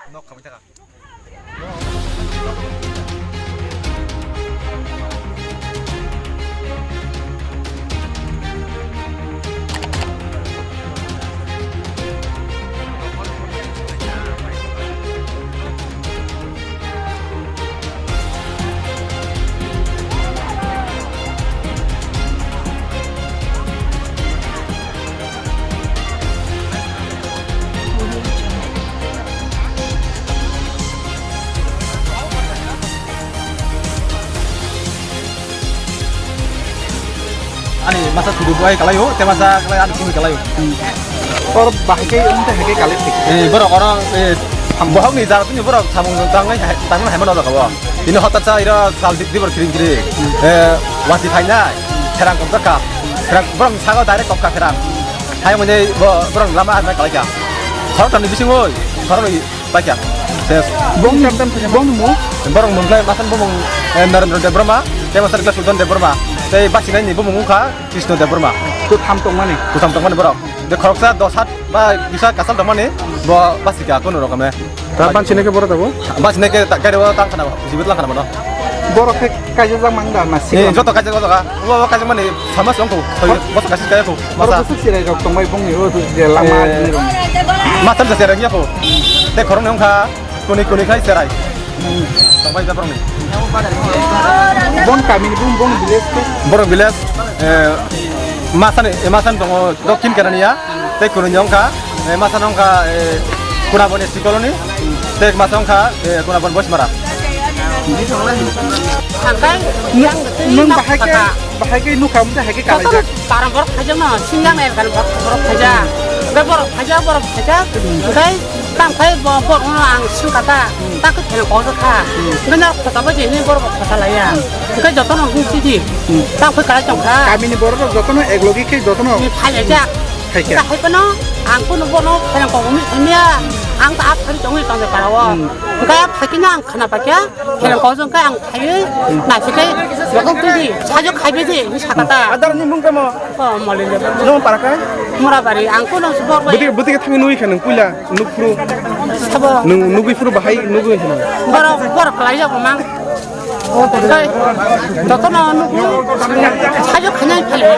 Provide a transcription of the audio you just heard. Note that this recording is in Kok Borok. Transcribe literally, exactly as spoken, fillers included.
Nok khamwi thaka. Ani masa sudu buai kalaio, te masa kalai ani kumi kalaio. Or bahai kai, um, te hai kai kalai thik. Eh, borok oro, eh, bohok ni jaga tini borok samung tang nai, tang nai hai mano jaga bo. Ini hotat sa ira sal dik dik kring kring. Eh, wati thai nai, therang kok ka, therang borok sago direct kok ka therang. Hai mo nei bo borok lama ar nai kalai ka. Khorok tani bising oi, khorok ni Paikha. Ses. Bong tam tam khe bong mo? Borok mung khlai masan bumung, eh, Narendra Debbarma, tei masan khlai Sultan Debbarma, tei basinai ni bumung wngkha Krishna Debbarma. Kwtham tongmani. Kwtham tongmani borok. De khoroksa dos hat ba bisa kasal tongmani, bo basika kono rokom ne. Ta basinai khe borok tabo? Basinai khe ta gari o tang khana, jibit lang khana bono. Borok khe kaijak jak mang da na Eh, sikla? Joto kaijak jak ka. Bo, bo kaijak mani sama song ko. Soi, bo kaijak kaya ko. Borok Masa. Bwswk cherai rok tong bai bongni o je lama Eh. ni rong. Masa je cherai ya ko. Te khorok nang kha. Kuni kuni khai cherai. Tong bai borok ni. Bon kami ni bung bong village ko. Borok village. Eh, masa ni, eh, masa ni tongo. Dokhin Kerania, tei kwrwini wngkha, eh, masa wngkha, eh, Kunabon S T Colony, tei masa wngkha, eh, Kunabon Boismara. Hangkai yang nwng bahai khe, bahai khe nukha, mungsa hai khe kalaijak. Parang borok khaijak no, sinjak nai kan borok, borok khaijak. Hingke borok khaijak, borok khaijak. Hingke tang khai bo, borok no ang singkata, tak khe thena kojak kha. Hingke na khota bo je ni borok khota laiya. Hingke joto no hung sidi. Tang khai kalai tong kha. Kami ni borok rok joto no ek logi khe joto no. Ni phaijak. Khaikhe. Kha hai phano ang kuno bono pherang kok wngwi thangya. Ang ta aphari tongwi tongde parao. Hmm. Hwnkhe aphakhe no ang khna paikha. Pherang kok jong khe ang phaiwi naisike jokhon twi di sajo khaibe di hinwi sakha ta. Adar ni mung tamo? Oh, Molin de. Nung para kha? Murabari, ang kuno subok bai. Buti, buti khe thangwi nui kha nung puila nukphru. Sabo. Nung nugwi phru bahai nugwi kha nung. Borok, borok khlai jago mang. Tei jotono nukgo, sajo khainai phale.